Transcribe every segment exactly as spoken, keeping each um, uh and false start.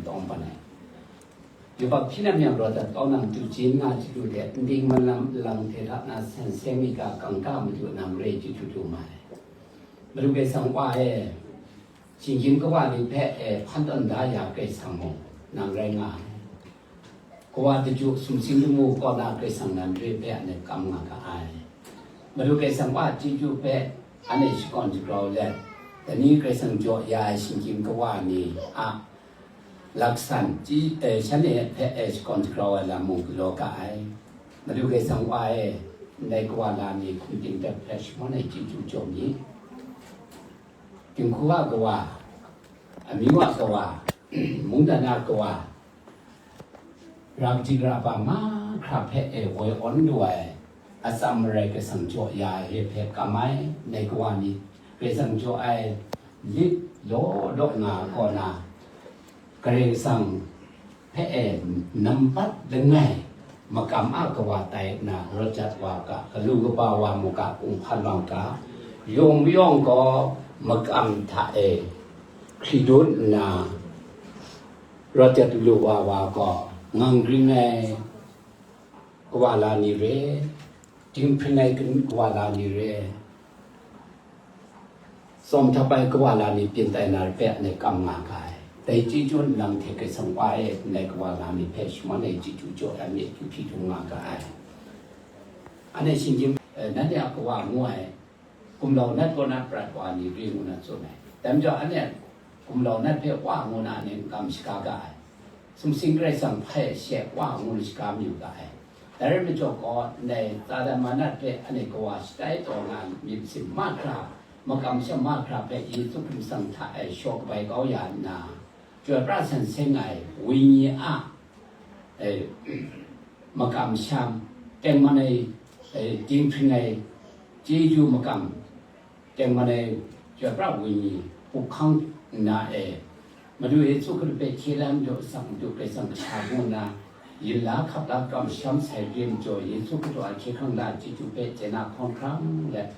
tawng pan ai. Yubak hpyi nam yang raw dat kau na matu, jin nga chyu lu de, nding malam lang hte hta na san seng mi ga kangka matu nang rai chyu chyu lu ma ai. Madu Karai Kasang Wa e, shinggyim kawa ni hpe e hpan tawn da ya Karai Kasang mung nang rai nga ai. Kawa daju sumsing lamu kaw na Karai Kasang nan re hpe anhte kam nga ga ai. Madu Karai Kasang Wa chyeju hpe anhte shakawn shagrau let, dai ni Karai Kasang jaw ya ai shinggyim kawa ni a laksan, chyi, eh, shanhte hpe, eh, shakawn shagrau ai lam mung galaw ga ai. Madu Karai Kasang Wa e, ndai kawa la ni hkum ting dat hpe shangun ai chyeju jaw mi. Dinghku a kawa, amyu a kawa, mungdan a kawa, ra kaji ra ba mahkra hpe e woi awn lu ai, atsam marai Karai Kasang jaw ya ai hpe kam ai, ndai kawa ni Karai Kasang jaw ai lit law law nga kaw na, Karai Kasang hpe e nampat langai makam a kawa tai nna rawt jat wa u ga, galu kaba wa mu ga, kunghpan wa u ga, yawng mayawng gaw makam hta e hkri dun nna rawt jat lu wa wa gaw, ngang gring ai kawa la ni re, dinghpring ai kawa la ni re, tsawm htap ai kawa la ni pyin tai na re hpe anhte kam nga ga ai. Dai chyeju nlang hte Karai Kasang Wa e ndai kawa la ni hpe shangun ai chyeju jaw ai myit hpyi hpyi htung nga ga ai. Anhte shinggyim, eh, nanhte a kawa ngu ai, gumlau nat kaw na prat wa ni re ngu na tsun ai. Dai majaw anhte gumlau nat hpe Wa ngu na ni n kam shaga ga ai. Sumsing Karai Kasang hpe she Wa ngu na shaga mayu ga ai. Dai rai majaw gaw, ndai Satan manat hpe anhte kawa shatai taw nga myit masin mahkra, makam masham mahkra hpe Yesu Hkristu hta e shaw kabai kau ya nna, chyoi pra san seng ai Wenyi a, e, makam masham, tengman ai, e, dinghpring ai, chyeju makam, tengman ai chyoi pra Wenyi hpuk hkang nna e, Madu Yesu Hkristu hpe hkye la majaw, asak majaw Karai Kasang kasha ngu nna, yin la hkap la kamsham sai re majaw, Yesu Hkristu a hkye hkrang la chyeju hpe chye na hkawng hkrang let,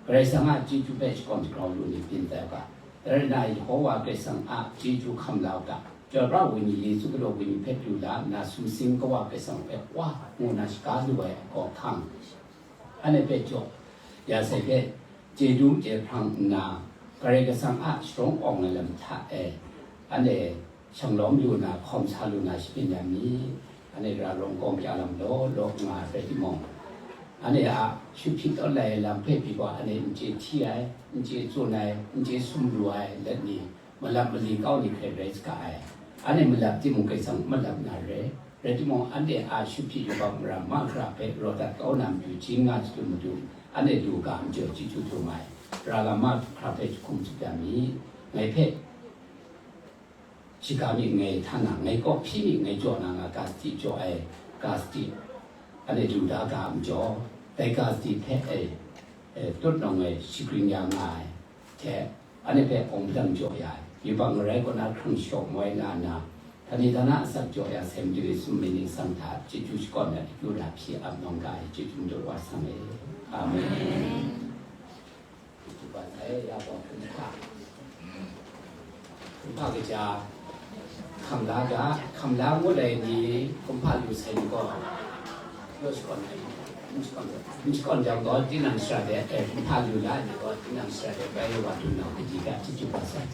Karai Kasang a chyeju hpe shakawn shagrau lu ni pyin tai u ga, dai rai nna, Yehowa Karai Kasang a chyeju hkam la u ga, chyoi pra Wenyi Yesu Hkristu Wenyi hpe lu la nna, sumsing kawa Karai Kasang hpe Wa ngu na shaga lu ai hkawhkang, anhte hpe jaw ya sai hpe, chye dum chye hprang nna, Karai Kasang a sharawng awng ai lam hta e, anhte shang lawm lu na, hkawm sa lu na, shabyin ya mi. Anhte ra rawng kawng kya lam law law nga rai timung, anhte a shut hpyi tawn lai ai lam hpe pyi gaw, anhte n chye hti ai, n chye tsun ai, n chye sum lu ai let ni, malap mali kau ni hkrai rai saga ai. Anhte malap timung, Karai Kasang malap na re. Rai timung, anhte a shut hpyi yubak maram mahkra hpe raw dat kau na matu, jin nga chyu lu matu, anhte du ga majaw chyeju dum ai, ra ga mahkra hpe jahkum tsup ya mi. Ngai hpe shiga myit ngai htan na, ngai kaw hpyi myit ngai jaw na nga ga sadi jaw ai, ga sadi anhte du da ga majaw, dai ga sadi hpe e, e, tut nawng ai shagrin ya nga ai hte, anhte hpe awng padang jaw ya ai, yubak ngarai kaw na hkrang shaw moi la nna, htani htana asak jaw ya sai Madu Yesu mying ningsang hta chyeju shakawn ai akyu ra hpyi ap nawng ga ai, chyeju majaw wa sang e. Amen. Kumhpa sai ya gaw kumhpa, kumhpa kaja hkam la ga, hkam la ngut ai ni kumhpa lu sai ni gaw, lo shakawn ai, n shakawn, n shakawn jang gaw, tinang shara de, eh, kumhpa lu la ai ni gaw, tinang shara de bai wa dun nau kaji ga, chyeju kaba sai.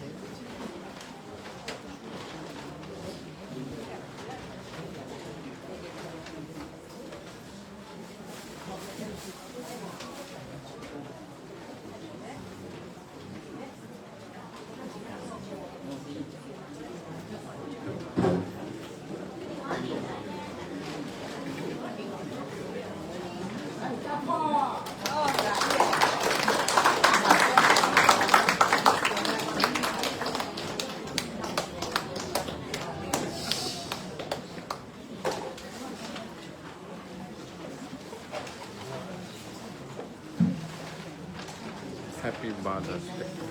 Happy Mother's Day.